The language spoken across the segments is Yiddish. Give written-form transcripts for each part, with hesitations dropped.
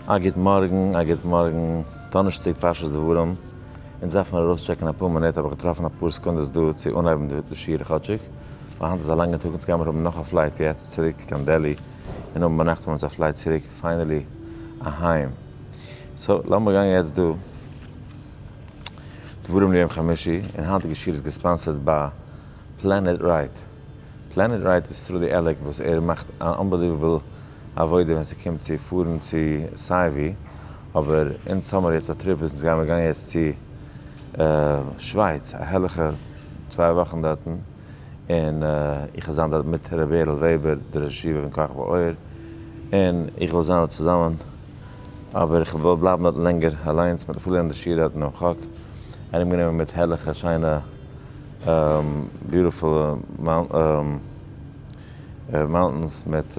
א גוט מארגן, א גוט מארגן, דאנערשטאג פרשת דברים, אונז דארף מיר ארויסטשעקן אפאר מינוט, האב איך געטראפן אפאר סעקונדעס דא צו אנהייבן די שיעור כאטשיג, ווייל היינט איז א לאנגע טאג, אונז גיימיר האבן נאך א flight יעצט צוריק קיין דעלי, און האבן ביינאכט האבן אונז א flight צוריק finally אהיים. so לאמיר גיין יעצט דא דברים ליום חמישי, און היינטיגע שיעור איז גע sponsored ביי Planet Right. Planet Right איז סרולי עלעק וואס ער מאכט אן unbelievable עבודה ווען ס'קומט צו פארן צו סיי ווי, אבער אונז האמער יעצט א trip וואס אונז גיימער גיין יעצט צו שווייץ, א הערליכע צוויי וואכן דארטן, און איך וועל זיין דארט מיט ר' בערל וועבער דער ראש ישיבה פון כוכב האור, און איך וועל זיין דארט צוזאמען, אבער איך וועל בלייבן דארטן לענגער אליינס מיט פארלערנען די שיעור דארטן אינעם חק, ארומגענומען מיט הערליכע שיינע beautiful mountains מיט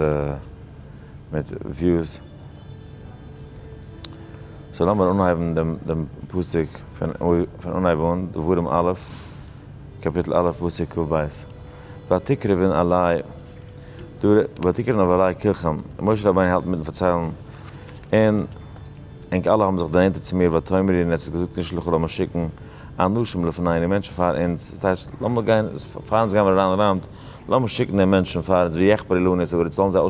מיט views. so לאמיר אנהייבן דעם דעם פסוק פון פון אנהייב אן, דברים א', קאפיטל א', פסוק כ"ב. ותקרבון אלי, דא ותקרבון אלי כלכם, משה רבינו האלט אינמיטן פארציילן, און ענק אלע האבן זיך דערנענטערט צו מיר, ותאמרו, און עטס האט געזאגט נשלחה לאמיר שיקן אנשים לפנינו, מענטשן פאר אונז, דאס טייטש לאמיר גיין, פאר אונז גיימיר אריין אין לאנד, לאמיר שיקן די מענטשן פאר אונז, ויחפרו לנו את הארץ, זאלן זיי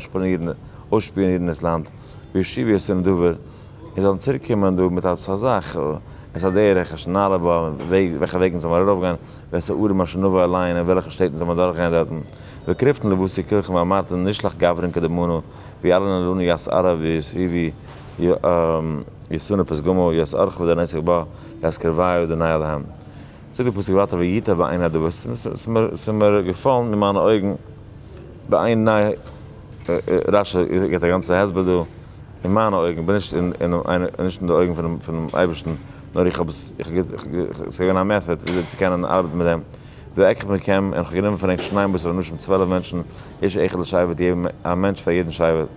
אויסשפיאנירן דאס לאנד, וישיבו אותנו דבר, און זאלן צוריק קומען דא מיט עפעס א זאך, את הדרך אשר נעלה בה, וועלכע וועגן זאל מען ארויפגיין, ואת הערים אשר נבוא אליהן, און וועלכע שטעטן זאל מען דורכגיין דארטן, וקרבתן לבתי כלכם ואמרתן נשלח גברין קדמנו, ויעלון לנו ית ערב ויסביבו ישנא פסגמה, ית ארכה ודנעסק בה, ית קרביה ודניה להם. זאגט דער פסוק ווייטער וייטב בעיני הדבר, ס'איז מיר געפאלן אין מיינע אויגן, בעיני, רש"י גיבט א גאנצע הסבר דא, אין מיינע אויגן, בין נישט נישט אין די אויגן פונעם אייבערשטן, נאר איך האב עס, ס'איז געווען א method וויאזוי צו קענען ארבעטן מיט דעם, ואקח מכם, און כ'האב גענומען פון ענק שנים עשר אנשים, 12 מענטשן, איש אחד לשבט, א מענטש פאר יעדן שבט,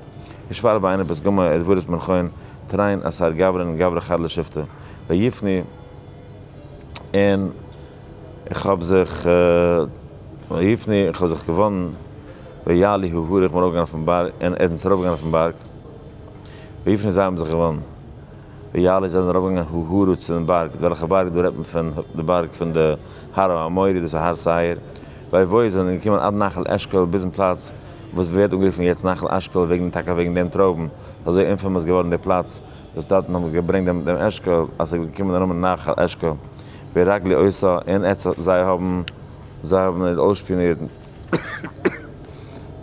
ושפר בעיני פסגמה, את דברות מנחון, תרין עשר גברין גברא חד לשבטא, ויפנו, און איך האב זיך, ויפנו, איך האב זיך געוואנדן, ויעלו ההרה, איך בין ארויפגעגאנגען אויפן בארג, און ער איז ארויפגעגאנגען אויפן בארג, ויפנו זיי האבן זיך געוואנדן, ויעלו זיי זענען ארויפגעגאנגען ההרה צו דעם בארג, וועלכע בארג? דא רעדט מען פון די בארג פון די הר האמורי, דאס איז הר שעיר, ויבואו זיי זענען געקומען עד נחל אשכול ביזן פלאץ וואס ווערט אנגערופן יעצט נחל אשכול וועגן טאקע וועגן דעם טרויבן, אזוי infamous געווארן די פלאץ וואס דארטן האבן געברענגט דעם דעם אשכול אז ס'איז געקומען די נאמען נחל אשכול, וירגלו אותה און עטס זיי האבן זיי האבן אויסשפיאנירט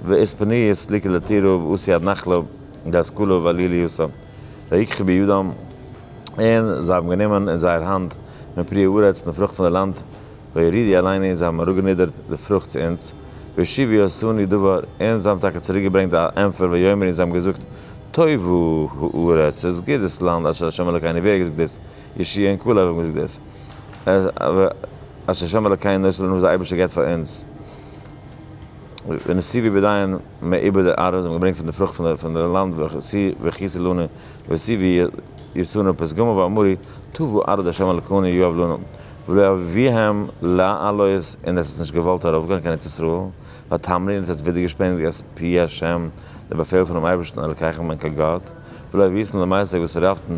ואספנוהו סליקה לטירה ועשו עד נחלה דאסכולה ועלילו אותה ויקחו בידם און זיי האבן גענומען אין זייער האנט מפרי הארץ די פרוכט פון די לאנד ויורידו אלינו, זיי האבן אראפגענידערט די פרוכט צו אונז, וישיבו אותנו דבר, און זיי האבן טאקע צוריקגעברענגט א ענטפער, ויאמרו, און זיי האבן געזאגט, טובה הארץ, ס'איז גוט דאס לאנד אשר ה' אלקינו, ווער האט געזאגט דאס? יהושע און כלב האבן געזאגט דאס, אשר ה' אלקינו נותן לנו, וואס דער אייבערשטער געבט פאר אונז, ונסיבי בידיהם מעיבוד הארץ, זיי האבן געברענגט פון די פרוכט פון די לאנד, וכיסו לנו, וישיבו אותנו פסגמה ואמרו, טובה ארץ ה' אלקינו יהב לנו. ולא אבוהם לעלות, און עס האט נישט געוואלט ארויפגיין קיין ארץ ישראל, ותמרו, און עס האט ווידערגעשפעניגט את פי השם, דער באפעל פונעם אייבערשטן אלקיכם ענקער גאט, ולא הביאותן למשק ושרפתן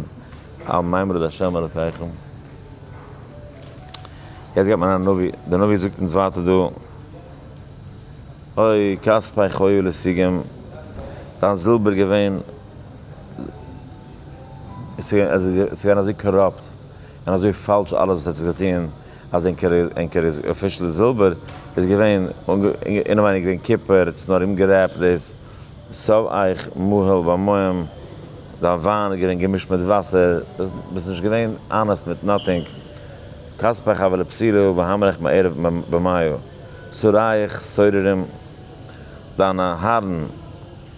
על מימרא דהשם אלקיכם. יעצט גייט מען א נביא, דער נביא זאגט אונז ווייטער דא, אוי כספך היה לסיגים, דיין זילבער געווען, עס איז געווען אזוי corrupt, און אזוי פאלש אלעס וואס האט זיך געטון אז ענקער ענקער official זילבער איז געווען אינעווייניג געווען קופער, עס איז נאר אומגע wrap ט דאס שבעך מהול במים, דיין וויין איז געווען געמישט מיט וואסער, ביסט נישט געווען honest מיט nothing, כספך הוה לפתילה והמרך מערב במיא, שריך סוררים, דיינע הארן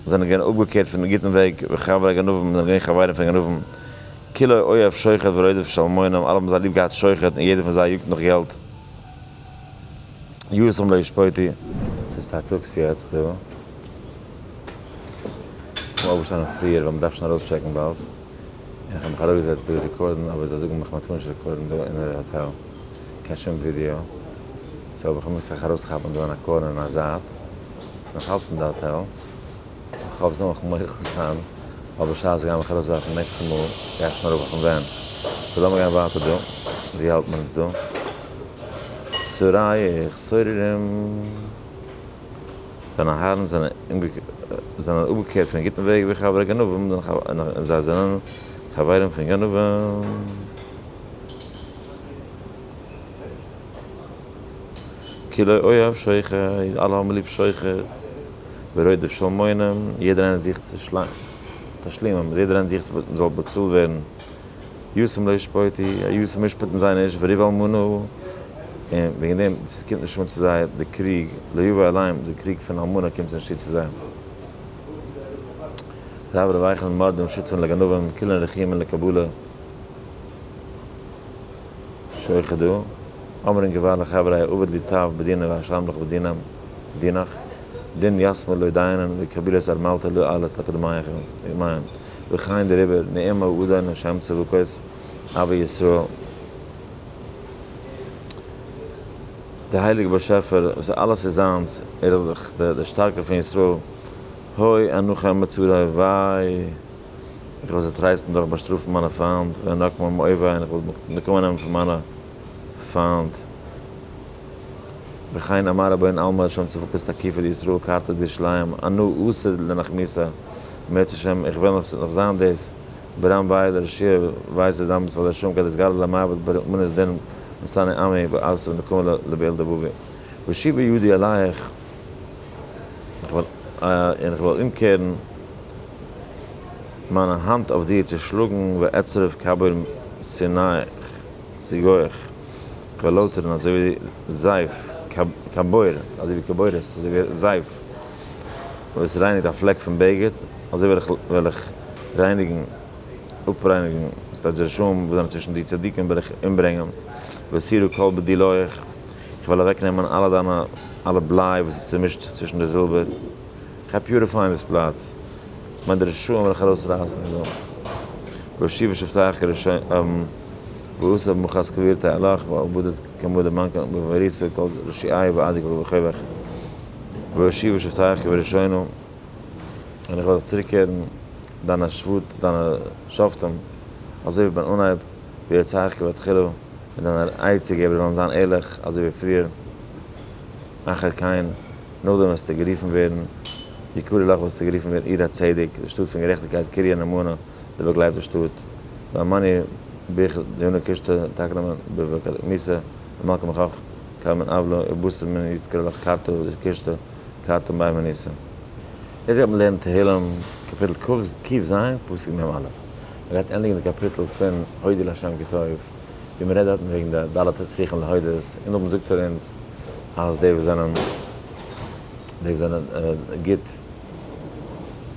זענען געווען אפגעקערט פון גוטן וועג, וחברי גנבים זענען געווען חברים פון גנבים. כולו אוהב שוחד ורודף שלמונים, אלע האבן זיי ליב געהאט שוחד און יעדער פון זיי יאגט נאך געלט. יתום לא ישפוטו. ס'איז פארטאגס יעצט דא. כ'בין אויפגעשטאנען פריער ווייל מ'דארף שוין ארויסטשעקן באלד. און כ'האב מיך אראפגעזעצט דא record ן אבער זיי זאגן מיך מ'טאר נישט record ן דא אין דער האטעל קיין שום ווידיאו. so האב איך געמוזט זיך ארויסכאפן דא אין א corner אין א זייט. ס'איז נאך אלץ אין די האטעל. כ'האף זאל מיך מוחל זיין. ווייל בשעת זיי גייען מיך ארויסווארפן נעקסטע מאל גיי איך שוין ארויף אויפן van. So לאמיר גיין ווייטער דא, ווי האלט מען אונז דא? שריך סוררים, דיינע הארן זענען זענען אפגעקערט פון גוטן וועג ווי חברי גנבים, און זיי זענען חברים פון גנבים. כי לא אוהב שוחד, אלע האבן ליב שוחד, ורודף שלמונים, יעדער איינער זוכט צו תשלומים, יעדער איינער זוכט מ'זאל באצאלט ווערן, יתום לא ישפוטו, א יתום משפט'ן זיי נישט, וריב אלמנה, און וועגן דעם ס'קומט נישט אן צו זיי די קריג, לא יבא אליהם, די קריג פון אלמנה קומט נישט צו צו זיי. רב רוויכן מורדים שותפין לגנבים, כולן רחומין לקבלה. שוחד דא, אמרין גבר לחברי עבד לי טב בדינא ואשלם לך בדינם דינך, דין יתמא לא דיינן וקבילת ארמלתא לא עלת לקדמייך וכן דעריבער נאום האדון השם צבקות אבי ישראל. דער הייליגער באשעפער וואס אלעס איז זיינס, ער איז דאך דער שטארקער פון ישראל, הוי אנוכי מצרי וויי. איך וועל זיי טרייסטן דורך באשטראפן מיינע פיינט, ואנקמה מאויבי, און איך וועל נקמה נעמען פון מיינע פיינט. וכן אמר רבינו עלמא שם צבקות תקיפא דישראל קרתא דירושלים, אנא אסור לנחמיסא, אם ירצה השם, איך וועל נאך זיין דאס ברם וויי לרשיע ווייסער דאמס פאר דער שום כדי סגלה למעבד ברמנות דין מסני עמי ואסור נקמה לבעל דבבי. ואשיבה ידי עליך, און איך וועל אומקערן מיין האנט אויף דיר צו שלאגן ואצרף כבור שונאיך סיגוח, איך וועל לויטערן אזוי ווי זייף, כבור, אזוי ווי כבורת, אזוי ווי זייף וואס רייניגט א פלעק פון בגד, אזוי וועל איך רייניגן, אפרייניגן, ס'טייטש די רשעים וואס זענען צווישן די צדיקים וועל איך אומברענגען, ואסירה כל בדולח, איך וועל אוועקנעמען אלע דיינע, אלע בליי וואס איז צומישט צווישן די זילבער. כ'גיי purify ען דאס פלאץ. דאס מיינט די רשעים וועל איך ארויסרייסן און זאגן. ואשיבה שופטיך כראשונים ואסב מוכס כבירתי עלך ואבדת כמדה מנקה ובריסה כל רשיעי ועדי כל וחובך. ואשיבה שופטיך כבראשונה און איך וועל זיך צוריקקערן דיינע שבט דיינע שופטים אזוי ווי ביים אנהייב ויועציך כבתחילה און דיינע עצה געבער וועלן זיין ערליך אזוי ווי פריער. אחר כן, נאכדעם וועסטו גערופן ווערן, יקראו לך וועסטו גערופן ווערן עיר הצדק, די שטאט פון גערעכטיגקייט, קריה נאמנה, די באגלייבטע שטאט. ואמני ביך דיונא קושטא תקנא בבקמיסא ומלכא מחך קלמן אבלא ובשר מן יתקרא לך קרתא דקושטא קרתא בי מניסא. יעצט גייט מען לערנען תהלים קאפיטל ק"ז פסוק מ"א. מען גייט ענדיגן די קאפיטל פון הודו לה' כי טוב, ווי מען רעדט דארטן וועגן די ד' צריכים להודות, און נאכדעם זאגט ער אונז אז די וואס זענען די וואס זענען גוט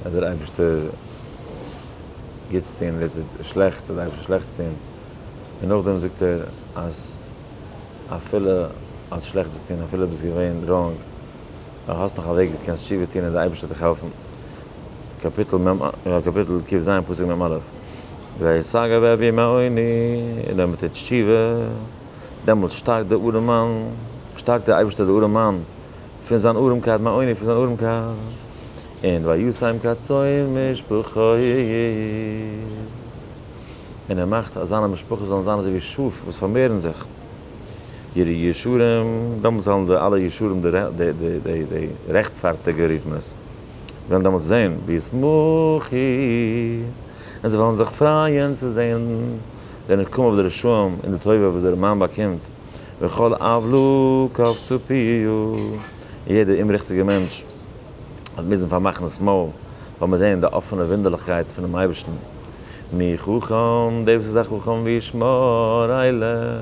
וועט דער אייבערשטער גוטס טון, און די וואס איז שלעכטס וועט דער אייבערשטער שלעכטס טון, און נאכדעם זאגט ער אז אפילו האסט שלעכטס געטון, אפילו ביסט געווען wrong, אבער האסט נאך א וועג ווי קענסט תשובה טון און דער אייבערשטער וועט דיך העלפן. קאפיטל מ א, קאפיטל ק"ז פסוק מ"א, וישגב אבי מעוני, און אויב מען טוט תשובה, דעמאלט שטארקט דער ארעמאן, שטארקט דער אייבערשטער דער ארעמאן פון זיין ארעמקייט, מעוני פון זיין ארעמקייט, און וישם כצאן משפחות, און ער מאכט אז זיינע משפחות זאלן זיין אזוי ווי שאף וואס פארמערן זיך. יראו ישרים, דעמאלטס זאלן די אלע ישרים, די רעכטפארטיגע רופט מען עס, וועלן דעמאלטס זען, וישמחו, און זיי וועלן זיך פרייען צו זען די נקמה אויף די רשעים און די טובה וואס דער מאן באקומט, וכל עוולה קפצה פיהו, און יעדער אומריכטיגער מענטש וועט מוזן פארמאכן דאס מויל, ווייל מיר זעען די אפענע וואונדערליכקייט פונעם אייבערשטן. מי חכם, דער וואס איז א חכם וישמור אלה,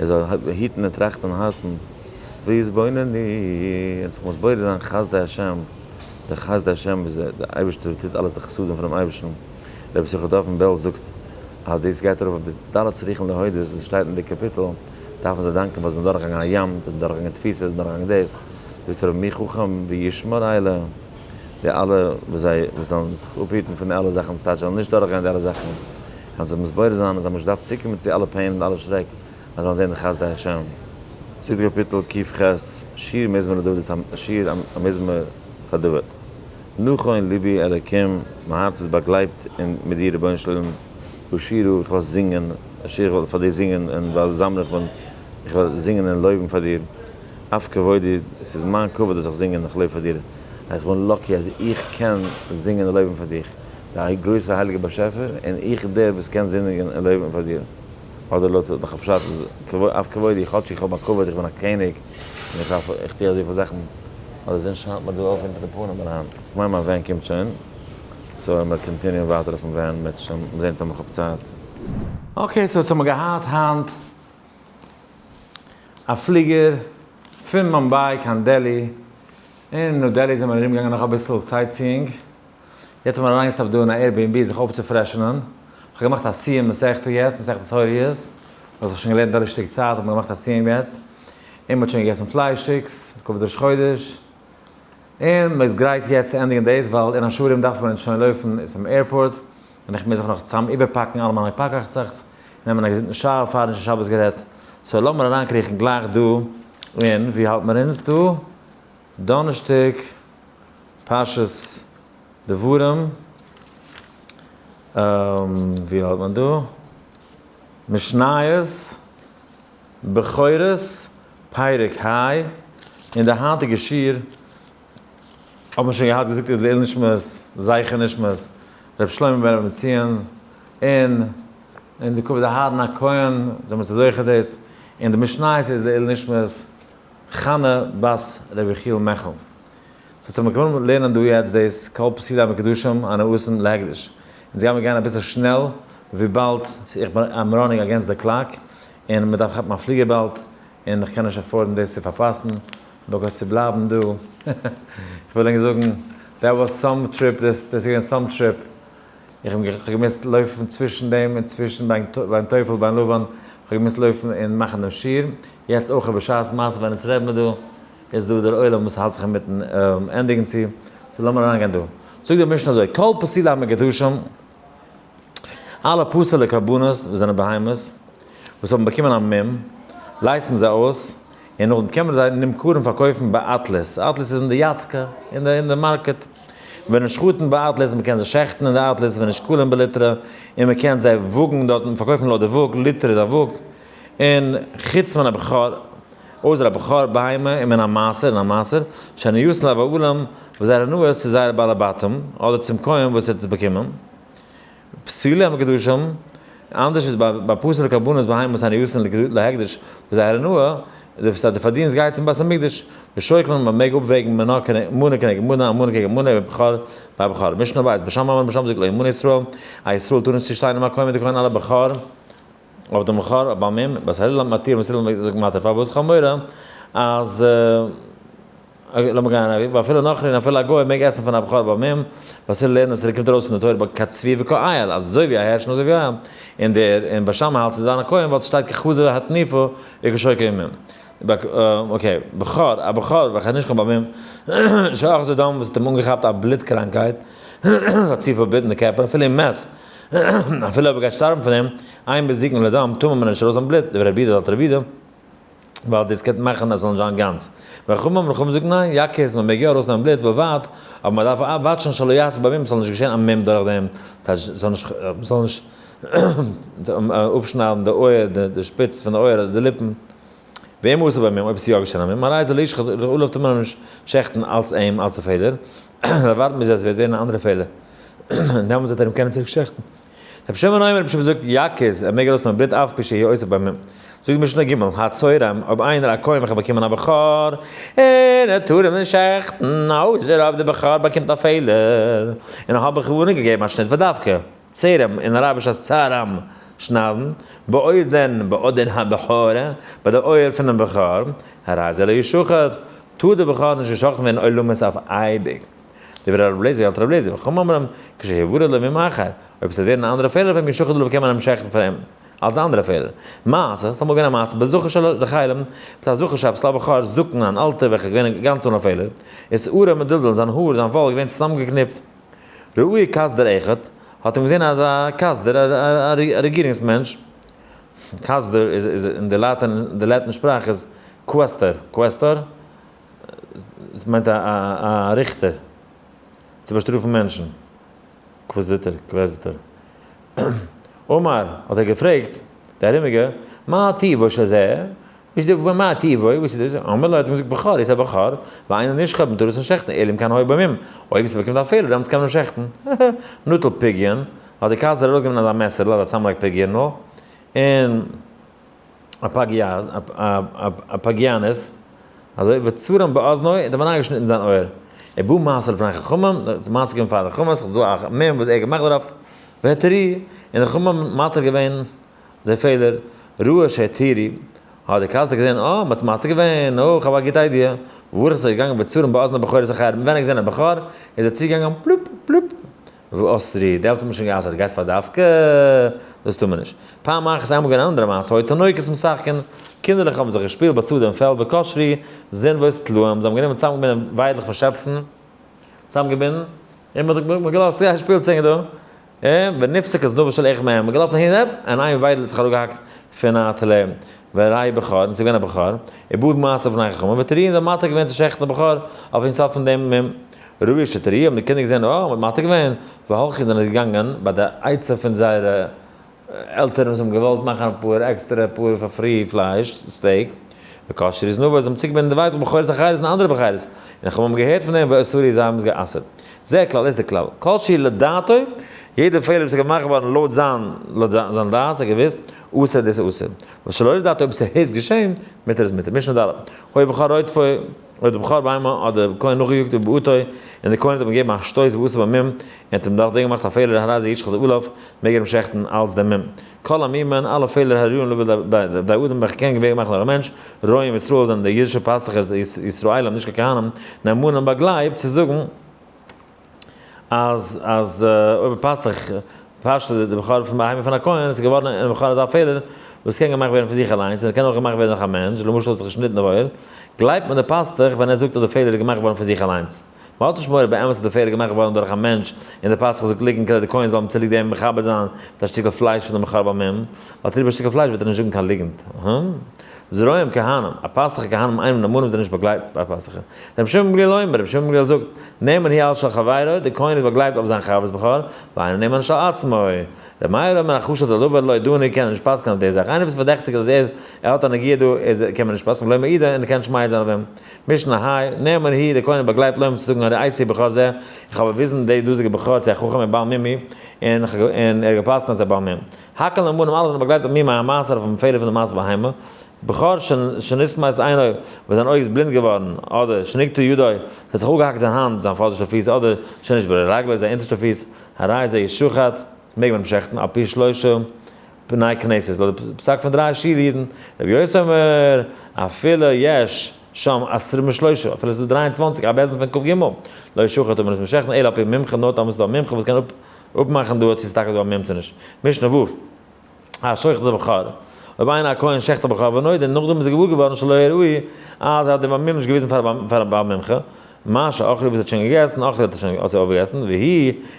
ער זאל היטן און טראכטן אין הארצן, ויתבוננו, און זיך מתבונן זיין חסדי השם, די חסדי השם וואס דער אייבערשטער טוט אלעס די חסדים פונעם אייבערשטן, רבי יששכר דוב פון בעלז זאגט אז דאס גייט ארויף אויף די ד' צריכים להודות וואס שטייט אין די קאפיטל, דארפן זיי דאנקען ווייל זיי זענען דורכגעגאנגען א ים, זיי זענען דורכגעגאנגען תפיסה, זיי זענען דורכגעגאנגען דאס, זאגט ער מי חכם וישמור אלה. די אלע וואס זיי וואס זאלן זיך אפהיטן פון די אלע זאכן ס'טייטש זיי זאלן נישט דורכגיין די אלע זאכן, וועלן זיי מסביר זיין אז זיי האבן נישט געדארפט צוקומען צו אלע pain און אלע שרעק, אז זיי זאלן זען די חסדי השם. זאגט קאפיטל ק"ח, שיר מזמור לדוד איז א שיר א מזמור פאר דוד. נכון לבי אלקים, מיין הארץ איז באגלייבט אין מיט דיר רבונו של עולם, אשירה, איך וועל זינגען, אשירה איך וועל פאר דיר זינגען און ואזמרה איך וועל איך וועל זינגען און לויבן פאר דיר, אף כבודי, עס איז מיין כבוד אז איך זינג און איך לויב פאר דיר, איך בין lucky אז איך קען זינגען און לויבן פאר דיך, די גרויסע הייליגע באשעפער, און איך דער וואס קען זינגען און לויבן פאר דיר. אדער לויט דאך א פשט איז אף כבודי, כאטש איך האב א כבוד, איך בין א קעניג, און איך דארף, איך טו אזויפיל זאכן, אבער די זון שיינט מיר דא אויך אונטער די פנים אריין. כ'מיין מיין van קומט שוין, so עמער continue ען ווייטער אויפן van, מ'וועט שוין זען טאמער כ'האב צייט. okay, so יעצט האבן מיר געהאט היינט א פליגער פון מומביי קיין דעלי, און אין ניו דעלי זענען מיר ארום געגאנגען נאך אביסל sightseeing, יעצט האט מען אריינגעסטאפט דא אין א Airbnb זיך אויפצופרעשענען, כ'האב געמאכט א סיום מסכתא יעצט, מסכת הוריות, וואס איך שוין געלערנט א שטיק צייט האט מען געמאכט א סיום יעצט, און מ'האט שוין געגעסן פליישיגס, לכבוד ראש חודש, און מ'איז גרייט יעצט צו ענדיגן דאס, ווייל אין א שעה ארום דארף מען שוין לויפן צום airport, און איך מוז זיך נאך צוזאם איבערפאקן אלע מיינע פאקאכצעכץ, נעמען א געזונטן shower פאר נישט שבת גערעדט, so לאמיר אריינקריכן גלייך דא אין, ווי האלט מיר אונז דא? דאנערשטאג פרשת דברים, ווי האלט מען דא? משניות, בכורות, פרק ה', אין די היינטיגע שיעור האט מען שוין געהאט געזאגט איז לעילוי נשמת, זכר נשמת, ר' שלמה בן רבי בנציון, און און די כבוד אהרן הכהן, זאל מען צו זוכה דאס, און די משניות איז לעילוי נשמת חנה בת רבי יחיאל מיכל. so צו מיר לערנען דא יעצט דאס כל פסולי המקודשים הנאותים להקדש. אונז גיימיר גיין אביסל שנעל וויבאלד איך בין I'm running against the clock און מען דארף כאפן א פליגער באלד און איך קען נישט afford ן דאס צו פארפאסן because צו בלייבן דא איך וויל ענק זאגן that was some trip דאס איז געווען some trip איך האב געמוזט לויפן צווישן דעם און צווישן בין תופל בין לבן איך האב געמוזט לויפן און מאכן דעם שיעור יעצט אויך בשעת מעשה ווען אונז רעדן מיר דא איז דא דער עולם וואס האלט זיך אינמיטן ענדיגן צו, so לאמיר אריינגיין דא. זאגט די משנה אזוי, כל פסולי המקודשים, אלע פסול'ע קרבנות וואס זענען בהמות, וואס האבן באקומען א מום, לייזט מען זיי אויס, און נאכדעם קען מען זיי נמכרים פארקויפן בעתלית, עתלית איז אין די יאטקע, אין די אין די market, ונשחטין בעתלית, מען קען זיי שעכטן אין די עתלית, ונשקלין בליטרא, און מען קען זיי וואגן דארטן, פארקויפן לויט די וואג, ליטרא איז א וואג, און חוץ מן הבכור, אויסער א בכור בהמה און מן המעשר און א מעשר, שהנאותין לבעלים, וואס זייער הנאה איז צו זייערע בעלי בתים, אדער צום כהן וואס האט עס באקומען. פסולי המקודשים, אנדערש איז ביי פסול'ע קרבנות בהמות הנאותין להקדש, וואס זייער הנאה, די פארדינסט גייט צום בית המקדש, ושוקלין, מען מעג אפוועגן מנה כנגד מנה, א מנה קעגן מנה, ובכור ביי בכור. משנה ב', בית שמאי אומרים בית שמאי זאגט לא ימנה ישראל, א ישראל טאר נישט צושטיין עם הכהן מיט די כהן על הבכור, אויף דעם בכור בעל מום, בית הלל מתיר בית הלל זאגט מתיר פארוואס כ'האב מורא אז לאמיר גיין א ואפילו נכרי און אפילו א גוי מעג עסן פון א בכור בעל מום, בית הלל לערנט אז ס'קומט ארויס פון די תורה כצבי וכאייל אזוי ווי א הערש און אזוי ווי א און דער און בית שמאי האלט ס'איז זיין א כהן ווייל ס'שטייט כחזה התנופה וכשוקי מום. okay, בכור, א בכור וועלכער האט נישט קיין בעל מום, שאחזו דם וואס האט אים אנגעכאפט א בלוט קראנקהייט, האט צופיל בלוט אין די קערפער אפילו אין מת, אפילו אויב ער גייט שטארבן פון דעם, אין מזיקין לדם, טאר מען נישט ארויס זיין בלוט, דברי רבי יהודה האלט רבי יהודה, ווייל דאס קען מאכן אז עס זאל נישט זיין גאנץ. וחכמים אומרים, חכמים זאגן ניין, יקיז, מען מעג יא ארויסנעמען בלוט, בלבד, אבער מען דארף watch ן שלא יעשה בו מום, ס'זאל נישט געשען א מום דורך דעם, ס'זאל נישט, מ'זאל נישט אפשניידן די אויער, די שפיץ פון די אויער אדער די ליפן. ואם עשה בו מום, אויב עס איז יא געשען א מום, הרי זה לא ישחט עליו טאר מען נישט שעכטן אלץ אים, אלץ די פעלער, נאר ווארטן ביז עס וועט ווערן א אנדערע פעלער, און דעמאלטס וועט ער אים קענען צוריק שעכטן. רבי שמעון אומר, רבי שמעון זאגט, יקיז, ער מעג ארויסנעמען בלוט אף פי שהוא עושה בו מום. זאגט די משנה ג', הצורם, אויב איינער א כהן וועלכער באקומען א בכור, און ער טאר אים נישט שעכטן, אויסער אויב דער בכור באקומט א פעלער, און ער האט בכוונה געגעבן א שניט ודווקא. צרם, אין אראביש הייסט צרם שניידן, באוזן באדן הבכור, ביי די אויער פונעם בכור, הרי זה לא ישחט, טאר דער בכור נישט געשאכטן ווערן עולמית אויף אייביג. דברי רבי אליעזר האלט רבי אליעזר, וחכמים אומרים, כשיוולד לו מום אחר, אויב עס וועט ווערן א אנדערע פעלער פון אים ישחט עליו קען מען אים שעכטן פאר אים אלס די אנדערע פעלער. מעשה, ס'איז אמאל געווען א מעשה בזכר של רחלים, מיט א זכר שב סלא בכור זקן אן אלטער וועלכער איז געווען גאנץ אן א פעלער, ושערו מדולדל זיין האר זיין וואל איז געווען צוזאמגעקניפט, ראהו קסדר אחד, האט אים געזען אזא קסדר, א רעגירונגס מענטש, קסדר איז אין די לאטין, די Latin שפראך איז quaestor, quaestor, עס מיינט א ריכטער. צו באשטראפן מענטשן. אינקוויזיטאר, אינקוועזיטאר. אמר, האט ער געפרעגט די ארומיגע, מה טיבו של זה? וואס איז די מה טיבו? וואס איז דאס? אמר לו, האט אים געזאגט, בכור איז א בכור, ואינו נשחט, מען טאר עס נישט שעכטן, אלא אם כן היה בו מום, אויב עס באקומט א פעלער, דעמאלטס קען מען אים שעכטן. נטל פגיון, האט די קאסטער ארויסגענומען אזא מעסערל, אזא צאמלייג פגיונ'ל, און א פגיאנית, אזוי וצרם באזנו, און האט אים אריינגעשניטן זיין אויער. ובא מעשה לפני חכמים, מעשה געווען פאר די חכמים, ס'איז דא א מום וואס ער האט געמאכט דערויף, והתירוהו, און די חכמים האבן מתיר געווען די פעלער, ראה שהתירו, האט די קאסטער געזען, אה, מ'האט עס מתיר געווען, אה, כ'האב א גוטע idea, והלך איז ער געגאנגען וצרם באזנו בכורות אחרים, ווען ער האט געזען א בכור, איז ער צוגעגאנגען, פלופ, פלופ, ואסרו, דעמאלטס האט מען שוין גע'אסר'ט, גייסט פאר דווקא? דאס טאר מען נישט. פעם אחת איז איינמאל געווען אן אנדערע מעשה, היו תינוקות משחקין, קינדערלעך האבן זיך געשפילט בשדה אין פעלד וקשרו זנבות טלאים, זיי האבן גענומען צוזאמגעבינדן וויידלעך פון שעפסן, צוזאמגעבינדן, און מען האט געלאזט גיי שפילטס ענק דא, און ונפסקה זנבו של אחד מהם, מען איז געלאפן אהין און און איין וויידל האט זיך אראפגעהאקט פון א טלה, והראהו בכור, און ס'איז געווען א בכור, ובא מעשה לפני חכמים, והתירוהו און זיי האבן מתיר געווען צו שעכטן די בכור, אויפן יסוד פון דעם מום. ראו שהתירוהו האבן די קינדער געזען אה, מ'האט מתיר געווען, והלכו זענען זיי געגאנגען ביי די עצה פון זייערע עלטערן וואס האבן געוואלט מאכן אפאר עקסטערע אפאר פאר free פלייש, steak, וקשרו זנבות, זיי האבן צוגעבינדן די וויידלעך בכורות אחרות און אנדערע בכורות, און חכמים האבן געהערט פון דעם ואסרו זיי האבן עס גע'אסר'ט. זה הכלל, איז דער כלל. כל שהוא לדעתו, יעדער פעלער וואס איז געמאכט געווארן לויט זיין לויט זיין דעת, ער האט געוואוסט, אסור דאס איז אסור. ושלא לדעתו אויב ס'איז געשען, מותר איז מותר. משנה ד'. היה בכור רודפו. אויב דער בכור בהמה האט דער כהן נאכגעיאגט ובעטו, און דער כהן האט אים געגעבן א שטויס ועשה בו מום, און האט אים דורך דעם געמאכט א פעלער הרי זה ישחט עליו, מעג ער אים שעכטן אלס דעם מום. כל המומין, אלע פעלער הראויין לבוא לידי אדם וועלכע קען געווען מאכן דורך א מענטש, רועים ישראל זענען די אידישע פאסטוכער די ישראלים נישט קיין כהנים, נאמנים באגלייבט צו זאגן, אז אז אויב א פאסטוך פאשט די בכור פון בהמה פון א כהן איז געווארן אין בכור אזא פעלער וואס קען געמאכט ווערן פון זיך אליינס און קען אויך געמאכט ווערן דורך א מענטש, למשל האט זיך געשניטן די אויער, גלייבט מען די פאסטוך ווען ער זאגט אז די פעלער איז געמאכט געווארן פון זיך אליינס. מען האט נישט מורא באמת אז די פעלער איז געמאכט געווארן דורך א מענטש און די פאסטוך זאגט ליגנט כדי די כהן זאל אים צוליב דעם מכבד זיין מיט א שטיקל פלייש פון די בכור במום, ווייל צוליב א שטיקל פלייש וועט ער נישט זאגן קיין ליגנט. זרעים כהנים, א פאסטוך כהנים אינם נאמנים זענען נישט באגלייבט ביי פאסטוכער. רבי שמעון בן גמליאל אומר, רבי שמעון בן גמליאל זאגט, נאמן הוא על של חברו, דער כהן איז באגלייבט אויף זיין חבר'ס בכור, ואינו נאמן של עצמו. רבי מאיר אומר, החשוד לדבר לא דנו קען ער נישט פסק'נען אויף די זאך. איינער וואס איז פארדעכטיגט אז ער האט א נגיעה דא, איז קען מען נישט פסק'נען, ולא מעיד און ער קען נישט מעיד זיין אויף אים. משנה ה, נאמן הוא, דער כהן איז באגלייבט לומר צו זאגן הראיתי בכור זה, איך האב באוויזן די דאזיגע בכור צו א חכם און בעל מום הוא, און ער האט געפסק'נט אז ער איז בעל מום. הכל נאמנים אלע זענען באגלייבט אויף מומי המעשר אויפן פעלער פון די מעשר בהמה, בכור שנסמאת עינו וואס זיין אויג איז בלינד געווארן, אדער שנקטעה ידו ס'האט זיך אפגעהאקט זיין האנט, זיין פאדערשטע פיס, אדער שנשברה רגלו זיין אונטערשטע פיס, הרי זה ישחט, מעג מען אים שעכטן, על פי שלושה בני כנסת, לויט די פסק פון דריי שול אידן, רבי יוסי אומר, אפילו יש שם עשרים ושלושה, אפילו ס'איז דא 23 א בית דין פון כ"ג, לא ישחט טאר מען עס נישט שעכטן, אלא על פי מומחה, נאר טאמער ס'איז דא א מומחה וואס קען אפמאכן דא צו ס'איז טאקע דא א מום צו נישט. משנה ו'. השוחט את הבכור. אויב איינער א כהן שעכט א בכור ונודע, נאכדעם איז ער געוואר געווארן שלא הראהו, אז ער האט דעם מום נישט געוויזן פאר א בעל מומחה, מה שאכלו וואס ער האט שוין געגעסן, אכלו האט ער שוין האט זיי אויפגעגעסן, והוא,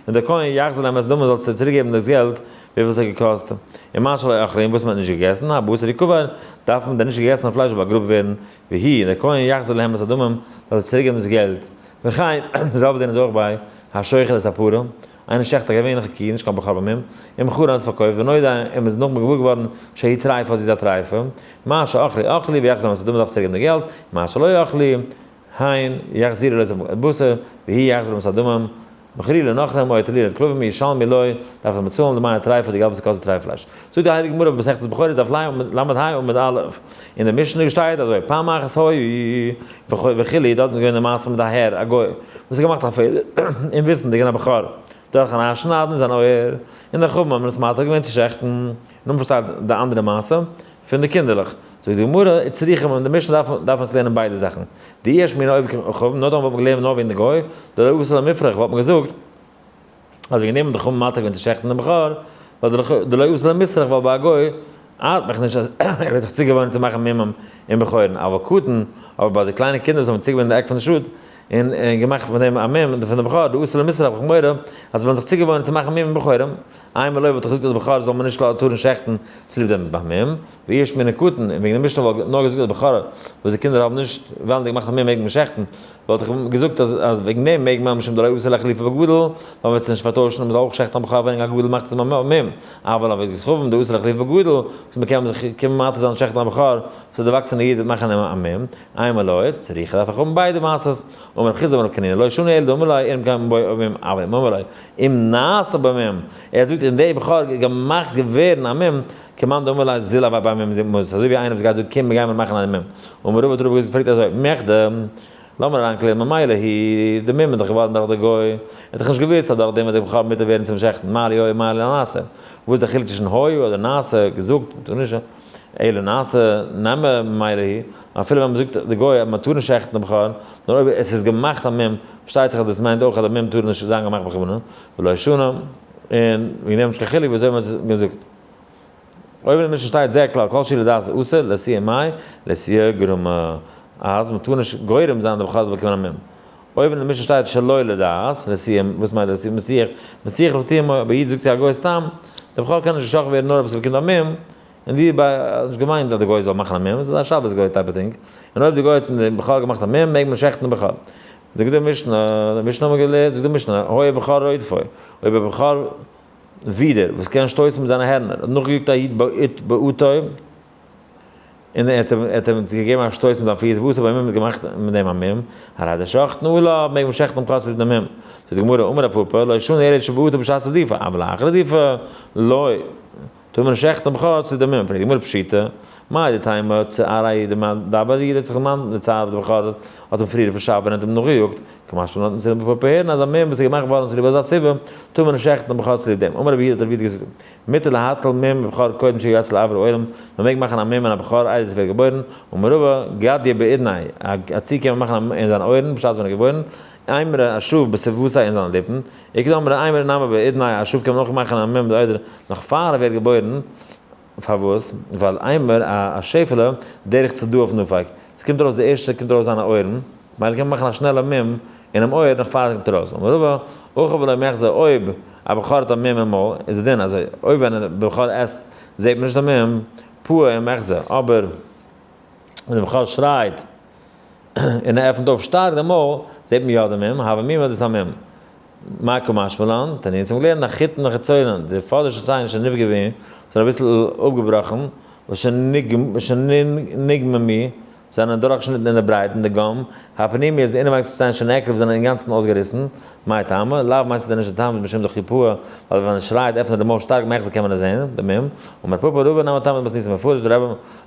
און דער כהן יחזיר להם את דמם זאל צוריק געבן דאס געלט וויפיל עס האט געקאסט, און מה שלא אכלו און וואס מען האט נישט געגעסן, הבשר יקבר, דארף מען דער נישט געגעסענע פלייש זאל באגראבט ווערן, והוא, און דער כהן יחזיר להם את הדמים זאל זיי צוריק געבן דאס געלט. וכן, די זעלבע דין איז אויך ביי השוחט את הפרה, איינער שעכט א געווענליכע קי, נישט קיין בכור במום, ומכרה האט פארקויפט, ונודע אים איז נאכדעם געוואר געווארן שהיא טריפה אז זי איז א טריפה, מה שאכלו אכלו ויחזיר להם את הדמים דארף צוריק געבן די געלט, מה שלא אכלו הן יחזירו לו את הבשר, והוא יחזיר להם את הדמים, מכרוהו לנכרים או הטילוהו לכלבים ישלמו לו, דארף ער באצאלן דמי הטריפה די געלט וואס ס'קאסט די טרייף פלייש. זאגט די הייליגע גמרא במסכת בכורות דף ל"ה עמוד א', אין די משנה שטייט אזוי פעם אחת היו וכו' וכו', דארט איז געווען די מעשה מיט א הער א גוי וואס האט געמאכט א פעלער אומוויסנדיג אין א בכור דורכן אריינשניידן אין זיין אויער, און די חכמים האבן עס מתיר געווען צו שעכטן, נאכדעם פארציילט די אנדערע מעשה פון די קינדערלעך, זאגט די גמרא, וצריכים אין די משנה דארף דארף מען עס לערנען ביידע זאכן, דאי אשמעינן עובד כוכבים, נאר דאן וואלט מען געלערנט נאר וועגן די גוי, דלא אתי למיפרך וואלט מען געזאגט אז וועגן דעם האבן די חכמים מתיר געווען צו שעכטן דעם בכור, ווייל דלא אתי למיסרך ווייל ביי א גוי ארט מיך נישט אז ער וועט זיך צוגעוואוינען צו מאכן מומים אין בכורין, אבל קטן, אבער ביי די קליינע קינדער וואס האבן צוגעוואוינט אין די עק פון די שטאט. און געמאכט פון דעם א מום פון די בכור, דאסור למיסר האב איך מורא אז זיי וועלן זיך צוגעוואוינען צו מאכן מום אין בכורים, אימא לא וואלט איך געזאגט אז בכור זאל מען נישט טארן שעכטן צוליב דעם מום, ואי אשמועינן קטן, און וועגן די משנה וואלט נאר געזאגט אז בכור וואס די קינדער האבן נישט וועלנדיג געמאכט א מום מעג מען שעכטן, וואלט איך געזאגט אז וועגן דעם מעג מען משום דלא אתי לאחלופי בגדול, ווייל מען וועט עס נישט פארטוישן און מען זאל אויך שעכטן א בכור ווען א גדול מאכט עס א מום, אבל עובד כוכבים דאתי לאחלופי בגדול, וואס מען קען זיך קומען מתיר זיין שעכטן א בכור וואס א דערוואקסענע איד וועט מאכן אים א מום, אימא לא, צריכא דארף איך האבן ביידע מעשות, אמר רב חסדא אמר רב קנינא לא שנו אלא דאמר ליה אם כן בו מום אבל אם אמר ליה אם נעשה בו מום, ער זאגט אין די בכור געמאכט געווערן א מום, כמאן דאמר ליה זיל הוי בי מום זיל אזוי ווי איינער וואס גייט זאגן קום מיר גיימיר מאכן א מום, אמר רבא האט רבא געפרעגט אזוי, מכדי, לאמיר אריינקלערן ממילא היא, די מום איז דאך געווארן דורך די גוי, ער האט דאך נישט געוואוסט אז דורך דעם וועט די בכור מותר ווערן צום שעכטן, מה לי הוי מה לי נעשה, וואס איז די חילוק צווישן הוי אדער נעשה, געזאגט, מ'טאר נישט, אלא נעשה, נמי ממילא היא, אפילו ווען מ'זאגט די גוי אז מ'טאר נישט שעכטן די בכור, נאר אויב עס איז געמאכט א מום, פארשטייט זיך אז דאס מיינט אויך אז די מום טאר נישט זיין געמאכט בכוונה, ולא שנו, און וועגן דעם נישט קיין חילוק ווי אזוי מ'האט עס געזאגט. אויב אין די משנה שטייט זה הכלל כל שהוא לדעת אסור לאתויי מאי לאתויי גרמא אז מ'טאר נישט גורם זיין די בכור זאל באקומען א מום. אויב אין די משנה שטייט שלא לדעת לאתויי וואס מיינט לאתויי מסיח מסיח לפי תומו אויב א איד זאגט צו א גוי סתם די בכור קען נישט געשאכט ווערן נאר אויב עס באקומט א מום און די ביי האט נישט געמיינט אז די גוי זאל מאכן א מום עס איז א שבת גוי type of thing און אויב די גוי האט אין די בכור געמאכט א מום מעג מען שעכטן די בכור. זאגט די משנה, די משנה האבן מיר געלערנט זאגט די משנה היה בכור רודפו אויב א בכור ווידער, וואס קען שטויסן מיט זיינע הערנער, האט נאכגעיאגט א איד בעטו, און ער האט אים געגעבן א שטויס מיט זיין פיס, ועשה בו מום האט געמאכט מיט דעם א מום, הרי זה שוחטין עליו, מעג מען שעכטן דעם חזיר מיט דעם מום. זאגט די גמרא, אמר רב פפא, לא שנו אלא שבעטו בשעת רדיפה, אבל לאחר רדיפה, לא. טאר מען נישט שעכטן בכור צו די מום, פרעגט די גמרא פשיטא, מהו דתימא צעריה דמדבר איד האט זיך דערמאנט די צער וואס די בכור האט אים פריער פארשאפט ווען ער האט אים נאכגעיאגט, קמשמע לן צו די פארהערן אז א מום וואס איז געמאכט געווארן צוליב אזא סיבה טאר מען נישט שעכטן די בכור צוליב דעם, אמר רבי יהודה האט רבי יהודה געזאגט, מותר להטיל מום בבכור קודם שיצא לאויר העולם, מען מעג מאכן א מום אין א בכור איידער עס ווערט געבוירן, אמר רבא, גדיא באודניה, א ציג קען מען מאכן א מום אין זיינע אויערן בשעת ווען ער איז געבוירן, אימרא א שאף בשפוותיה אין זיינע ליפן, איכא דאמרי אימרא נמי באודניה א שאף קען מען אויך מאכן א מום איידער נאך פאר ער ווערט געבוירן, פארוואס? ווייל אימר א שעפעלע דרך צדעיו נפיק, עס קומט ארויס די ערשטע קומט ארויס זיינע אויערן, מילא קען מען מאכן א שנעלע מום אינעם אויער נאך פאר עס קומט ארויס. אמר רבא, אכל ולא מיחזי אויב א בכור האט א מום אין מויל איז די דין אזוי, אויב ווען א בכור עסט זעט מען נישט די מום, פעי ומיחזי, אבער ווען די בכור שרייט און ער עפנט אויף שטארק די מויל זעט מען יא די מום, הוי מומא דאס איז א מום. מאי קא משמע לן, תניא אונז האבן געלערנט החיתין החיצונין, די פאדערשטע ציין שנפגעו זענען אביסל אפגעבראכן, ושנגממו זענען דורכגעשניטן אין די ברייט אין די גום, הפנימיות די אינעווייניגסטע ציין שנעקרו זענען אינגאנצן אויסגעריסן, מאי טעמא, לאו מיינסטו דען נישט די טעם איז משום דכי פעי, ווייל ווען ער שרייט עפנט ער די מויל שטארק מיחזי קען מען עס זען, די מום, אמר פפא רבא נמי טעמא דמתניתין מפרש, די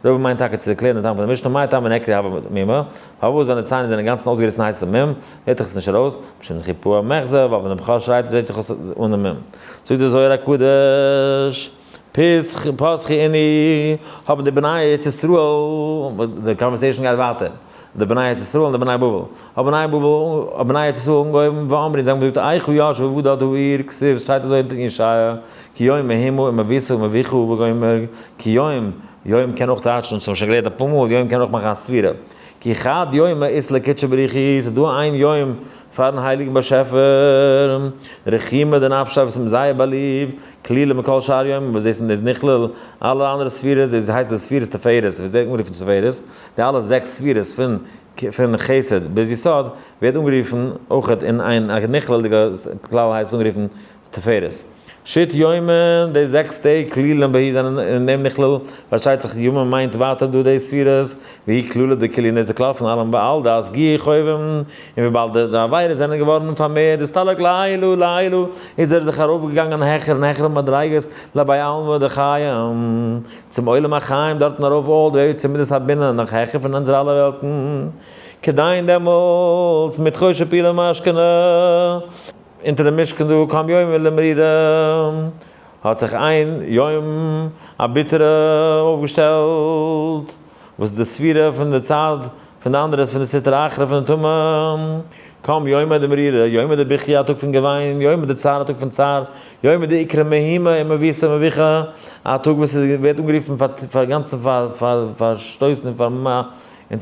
רבא מיינט טאקע צו ערקלערן די טעם פון די משנה, מאי טעמא נעקרו הוה מומא, פארוואס ווען די ציין זענען אינגאנצן אויסגעריסן הייסט עס א מום, הערט זיך עס נישט ארויס, משום דכי פעי מיחזי, ווייל ווען די בכור שרייט זעט זיך עס אן די מום. זאגט דער זוהר הקדוש, פתחו אינהו, האבן די בני ארץ ישראל, די conversation גייט ווייטער, די בני ארץ ישראל און די בני בבל, האבן בני בבל, האבן בני ארץ ישראל אנגעהויבן ואמרו, זיי האבן געזאגט, איכה ישבה בדד העיר, כתיב, שטייט אזוי אין ישעיה, כי יום מהומה ומבוזה ומבוכה וגומר, כי יום, יום קען אויך טייטשן, אונז האבן שוין געלערנט אפאר מאל, יום קען אויך מאכן א ספירה. כי חד יומא אית לקודשא בריך הוא, ס'איז דא איין יום פארן הייליגן באשעפער, רחימא דנפשיה וואס איז אים זייער באליבט, כלילא מכל שאר יומין, וואס דאס איז נכלל אלע אנדערע ספירות, דאס הייסט די ספירות תפארת, וואס ווערט אנגערופן תפארת, די אלע זעקס ספירות פון פון חסד ביז יסוד, ווערט אנגערופן אויך אין איין נכלל'דיגע כלל הייסט עס אנגערופן תפארת. שית יומין, די זעקס טעג כלילין בהו זענען אין דעם נכלל, פארשטייט זיך יומין מיינט ווייטער דא די ספירות, והיא כללא דכולהו און דאס איז די כלל פון אלעם ועל דאסגוהו חובין, און וויבאלד די עבירות זענען געווארן פארמערט אסתלק לעילא לעילא איז ער זיך ארויפגעגאנגען העכער און העכערע מדריגות לבי עלמא דחיים, צום עולם החיים דארטן ארויף all the way צו מידת הבינה נאך העכער פון אונזערע אלע וועלטן, כדין דעמאלטס מתחושה פילה משכנה. אונטער דעם משכן דא קם יומא למרירא, האט זיך איין יום א ביטערע אויפגעשטעלט, וואס איז די ספירה פון די צד פון די אנדערע איז פון די סטרא אחרא פון די טומאה, קם יומא דמרירא, יומא דבכיה א טאג פון געוויין, יומא דצערא א טאג פון צער, יומא דאיקרי מהומא ומבוזה ומבוכה, א טאג וואס עס ווערט אנגערופן פאר גאנצן פארשטויסן און.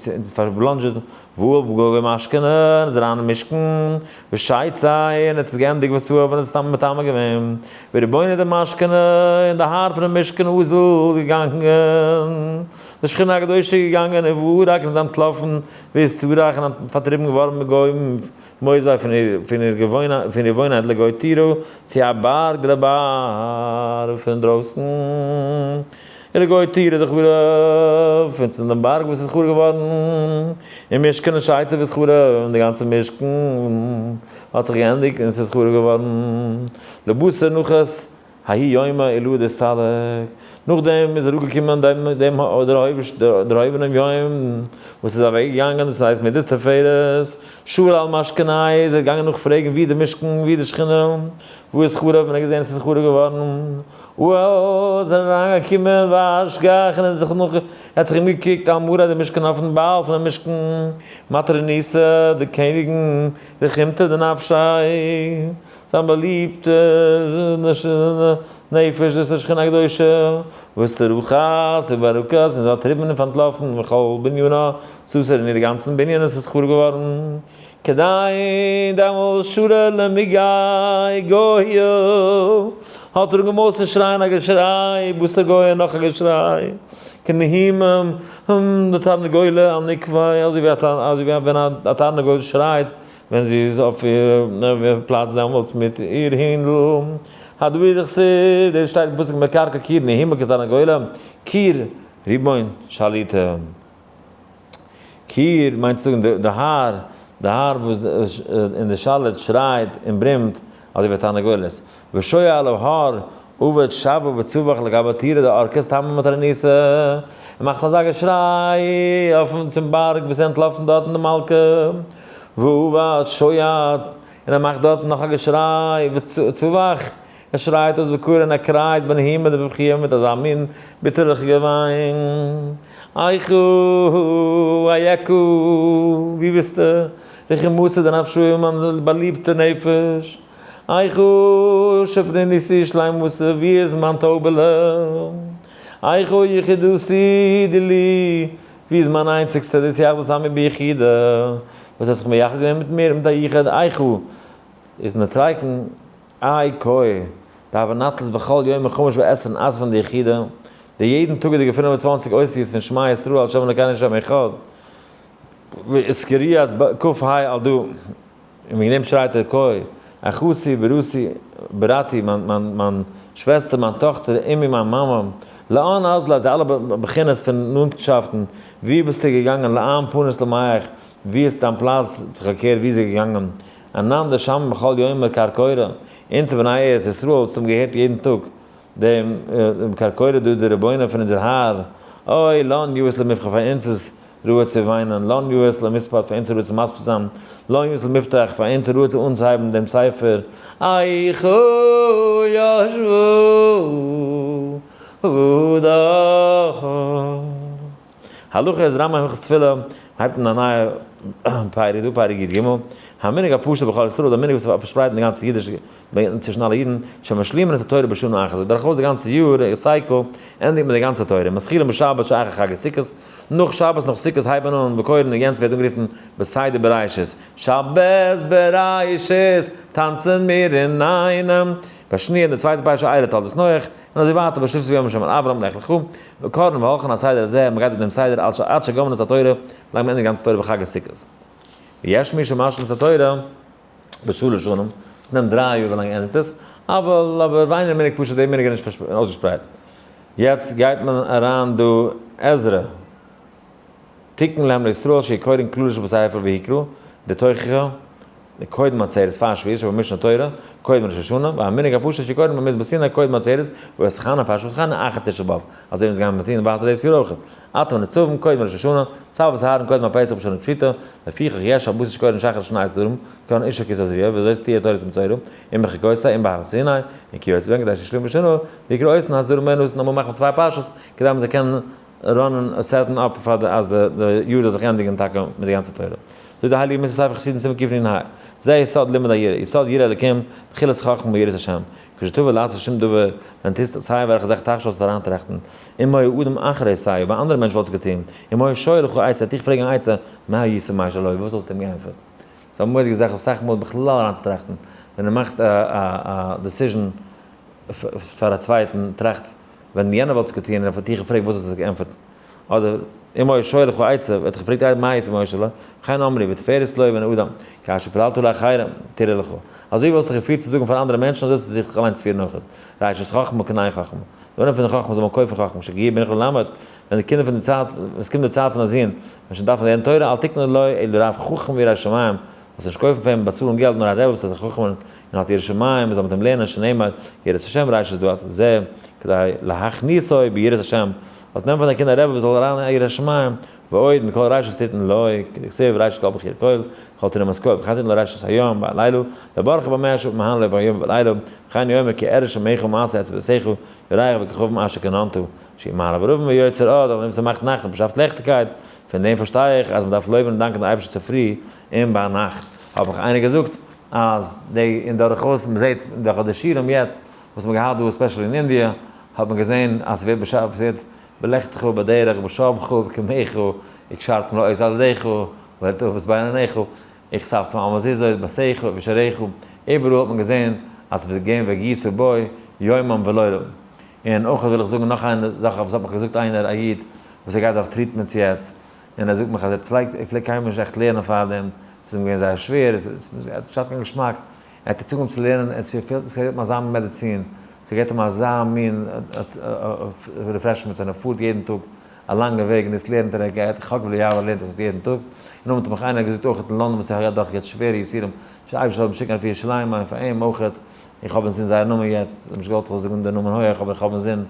און פארבלאנדזשעט, והוא בגוי משכנה, און איז אריין אין משכן, ושייצא, און האט עס געענדיגט וסוע, און איז סתם מטמא געווען, ורבונו דמשכנה, און די האר פונעם משכן אזל איז געגאנגען, די שכינה הקדושה איז געגאנגען, און והרג, און איז אנטלאפן, והסתרח, און פארטריבן געווארן מגוי מוזבי פון איר וואוינהייט לגוי טירו, צו א בארג דערביי פון דרויסן. און לגוי טירו די חרוב, און צו דעם בארג וואס איז חרוב געווארן, און משכן און שייצער איז חרוב, און די גאנצע משכן האט זיך געענדיגט און עס איז חרוב געווארן. לבשר נחת ההוא יומא עילאה דאסתלק, נאכדעם איז אראפגעקומען דעם דערהויבענעם יום וואס איז אוועקגעגאנגען, דאס הייסט מידת תפארת, שאל על משכני, איז ער געגאנגען נאכפרעגן וואו איז די משכן, וואו איז די שכינה, וואו איז חרוב, און ער האט געזען עס איז חרוב געווארן, אוה איז ער אריינגעקומען והשגח און ער האט זיך נאך, ער האט זיך אומגעקוקט על מראה די משכן אויפן בעל פונעם משכן, מטרוניתא די קעניגן, רחימתא דנפשיה. זיין באליבטע נפש, דאס איז שכינה הקדושה, וואס לרוחת וברקת, און זי האט טריבן און פארנטלאפן וכל בנינה, סוסר און איר גאנצן בנין, עס איז חרוב געווארן, כדי דעמאלס שרה למיגי גויה, האט ער אנגעמאלט צו שרייען א געשריי, בתר גויה נאך א געשריי, כנהימים דתרנגולא על נקבה, אזוי ווי ווען א תרנגול שרייט ווען זי איז אויף איר פלאץ דעמאלטס מיט איר הינדל, הדא הוא דכתיב, דאס שטייט אין פסוק מקרקע קיר נהימה כתרנגולא, קיר ריבון שליטה. קיר מיינט צו זאגן די האר, די האר וואס אין די שליט שרייט און ברומט אזוי ווי א תרנגולת. ושוה עליו הר עבד שבה וצווח לגבי טירה דארקעס תמה מטרניסה, ער מאכט אזא געשריי אויפן צום בארג וואס איז אנטלאפן דארטן די מלכה, ועבד שויד, און ער מאכט דארטן נאך א געשריי, וצווח, ער שרייט אויס בקול און ער קרייט בנהימה דבכיה מיט אזא מין ביטערליכע געוויין, איכה איכה, ווי ביסטו, רחימותא דנפשי מיין באליבטע נפש. איכה שפריניתי שלימותא, ווי איז מיין טויבעלע? איכה יחידתי דילי, ווי איז מיין איינציגסטע, דאס יחדות עמי ביחידה, וואס האט זיך מייחד געווען מיט מיר מיט א יחוד, איכה איז נוטריקון איי קוי, דהוה נטלת בכל יום מחמש ועשרין אסוון דיחידה, די יעדן טאגעדיגע 25 אותיות פון שמע ישראל ה' אלקינו ה' אחד, ואזכרוה אז כ ה על דא. און וועגן דעם שרייט ער קוי, אחותי ברותי ברתי, מיין שוועסטער, מיין טאכטער, אמי מיין מאמע, לאן אזלה, אז די אלע בחינות פון נאנטשאפטן, וואו ביסטו געגאנגען, לאן פנית למח, וואו איז דיין פלאץ זיך געקערט, וואו איז ער געגאנגען, אנן דשמעין בכל יומא כרכורא, אונז בני ארץ ישראל וואס האבן געהערט יעדן טאג דעם כרכורא דא די רבונו פון אונזער האר, אוי לן יאות למבכה פאר אונז איז ראוי צו וויינען, לן יאות למספד פאר אונז איז ראוי צו מספיד זיין, לן יאות למפתח פאר אונז איז ראוי צו אנצוהייבן דעם ספר, איכה ישבו דא. הלכה איז רמב ם הלכות תפילה, הייבט אן א נייע פרק דא, פרק י ג, המנהג הפשוט בכל ישראל, דער מנהג וואס איז פארשפרייט אין די גאנצע אידיש צווישן אלע אידן, שמשלימין את התורה בשנה אחת, דורכאויס די גאנצע יאר cycle ענדיגט מען די גאנצע תורה, מתחילים בשבת שאחר חג הסוכות, נאך שבת נאך סוכות הייבט מען אן וקורין און יענץ ווערט אנגערופן בסדר בראשית, שבת בראשית טאנצן מיר אינאיינעם, בשניה אין די צווייטע פרשה אלה תולדות נח, און אזוי ווייטער בשלישית ויאמר ה' אל אברהם לך לך, וקורין והולכין הסדר הזה, מען גייט אויף דעם סדר עד שגומרין את התורה, ווילאנג מען ענדיגט די גאנצע תורה בחג הסוכות. ויש מי שמשלים את התורה. בשלש שנים, עס נעמט 3 יאר ווילאנג ענדיגט עס, אבל אבער וויינער מנהג פשוט די מנהג איז נישט אויסגעשפרייט. יעצט גייט מען אריין דא עזרא, תיקן להם לישראל שיקורין כללו של בספר ויקרא, די תוכחה, די קודם עצרת פאר שבועות שבמשנה תורה, קודם ראש השנה, והמנהג הפשוט שיקורין במדבר סיני קודם עצרת, ואתחנן פרשת ואתחנן אחר תשעה באב, אזוי אונז גייען מיר טון ווייטער דאס יאר אויך. אתם נצבים קודם ראש השנה, צו ואהרן קודם הפסח בשנה פשוטה, לפיכך יש שבתות שקורין שחר שני סדרים, כגון אשה כי תזריע, וזאת תהיה תורת מצורע, אם בחוקותי, אם בהר סיני, און כי יוצא בן כדי שישלים בשנה, ויקרא אותן הסדרים בהן נתן אמאל מאכט מען צוויי פרשות, כדי מען זאל קענען run ען סעטן אפ פאר די אז די יאר זאל זיך ענדיגן טאקע מיט די גאנצע תורה. זאגט די הייליגע מוסר ספר חסידים סימן קנ ה, זה יסוד לימוד היראה, יסוד יראה אלקים, תחילת חכמה ויראת השם, כשתבוא לעשות שום דבר, ווען טוסט סיי וועלכע זאך טאקש זאלסטו אריינטראכטן, אם היה אדם אחר עושה, אויב א אנדערע מענטש וואלט עס געטון, אם היה שואל לך עצה, דיך פרעגן א עצה, מה היית משיב לו, וואס וואלסטו אים געענטפערט? ס'איז א מורא'דיגע זאך אסאך מאל בכלל אריינצוטראכטן, ווען דו מאכסט א decision פאר א צווייטן, טראכט ווען יענער וואלט עס געטון און ער וואלט דיך געפרעגט וואס וואלסטו געענטפערט? אדער אם היה שואל לך עצה, וועט דיך געפרעגט מה היית משיב לו, וכן אמרו ותפארת לו בן אדם, כאשר פעלת לאחרים, תראה לך. אזוי ווי וואלסט דיך געפירט צו זאגן פאר אנדערע מענטשן אזוי זאלסטו זיך אליינס פירן אויך. ראשית חכמה קנה חכמה. די אנהייב פון די חכמה זאל מען קויפן חכמה, שכיהי בנך ללמד, ווען די קינדער פון די צייט, ווען עס קומט די צייט פון א זון, ווען שוין דארף מען לערנען תורה, אל תקנה לו אלא רב חכם וירא שמים, זאלסט נישט קויפן פאר אים באצאלן געלט נאר א רבי וואס איז א חכם און האט יראת שמים, מען זאל מיט אים לערנען שנאמר יראת השם ראשית דעת, וזה כדי להכניסו ביראת השם, זאלסט נעמען פאר דיין קינד א רבי וואס זאל אריין אין יראת שמים, ועוד מכל ראשית תתן לו, כדכתיב ראשית כל בכיר כל, כל תרומת כל, וכן תתן לו ראשית היום והלילה, לברכו במה אשר מהנה לו ביום ובלילה, וכן יאמר כי אראה שמך ומעשה אצבעותיך, ירח וכוכבים אשר כוננת, שהיא מעלה ברבים ויוצר אור, דורך דעם וואס ער מאכט נאכט און באשאפט ליכטיגקייט, פון דעם פארשטיי איך אז מען דארף לויבן און דאנקען די אייבערשטער צופרי און ביינאכט. האט מיך איינער געזאגט אז די און דורכאויס מען זעט דורך די שיעורים יעצט וואס מען געהאט דא especially אין אינדיע האט מען געזען אז ס'ווערט באשאפן ס'ווערט בלכתך בדרך בשבך ובקומך וקשרת מלאות על ידיך ולטובת בין עיניך וכתבת על מזוזות ביתך ובשעריך איבעראל האט מען געזען אז ס'וועט געבן והגית בו יומם ולילה. און אויך וויל איך זאגן נאך איין זאך וואס האט מיך געזאגט איינער א איד וואס ער גייט דורך treatments יעצט, און ער זאגט מיך אז ער פלעגט ער פלעגט קיינמאל נישט עכט לערנען פארדעם, ס'איז אים געווען זייער שווער, עס האט נישט געהאט קיין געשמאק, ער האט יעצט אנגעהויבן צו לערנען און ס'פעלט ס'געבט אים אזא מין מעדעצין, ס'געבט אים אזא מין refreshment ווען ער פארט יעדן טאג א לאנגע וועג און דאס לערנט ער, ער גייט חק ולא יעבור לערנט ער עס יעדן טאג, און נאכדעם האט מיך איינער געזאגט אויך אין לאנדאן וואס ער גייט דורך יעצט שווערע יסורים, אייבערשטער זאל אים שיקן רפואה שלימה און פאר אים אויך. איך האב אינזין זייער נאמען יעצט, איך האב נישט געוואלט איך זאל זאגן די נאמען הויעך אבער איך האב אינזין,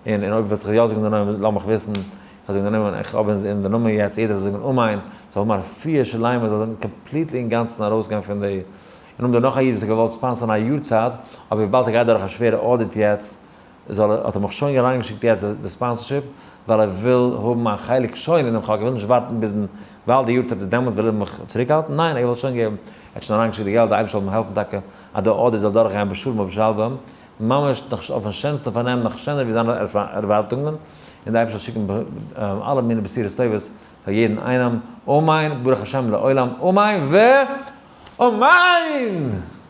און און אויב וועסט יא זאגן די נאמען לאז מיך וויסן, איך זאג די נאמען, איך האב אינזין די נאמען יעצט, יעדער זאל זאגן אמן, זאל האבן א רפואה שלימה, זאל completely אינגאנצן ארויסגיין פון די, און נאכדעם נאך א איד וואס האט געוואלט sponsor ן א יארצייט, אבער וויבאלד ער גייט דורך א שווערע audit יעצט, זאל ער, האט ער מיך שוין אריינגעשיקט יעצט די sponsorship, ווייל ער וויל האבן א חלק שוין אינעם חק, ער וויל נישט ווארטן ביזן, ווייל די יארצייט איז דעמאלטס וויל ער מיך צוריקהאלטן, ניין ער וויל שוין געבן, ער האט שוין אריינגעשיקט די געלט, די אייבערשטער זאל אים העלפן טאקע אז די audit זאל דורכגיין בשלום ובשלווה, ממש נאך אויפן שענסטן פארנעם, נאך שענער ווי זיינע ערווארטונגען, און די אייבערשטער זאל שיקן אלע מיני בשורות טובות פאר יעדן איינעם, אמן, ברוך השם לעולם, אמן ואמן!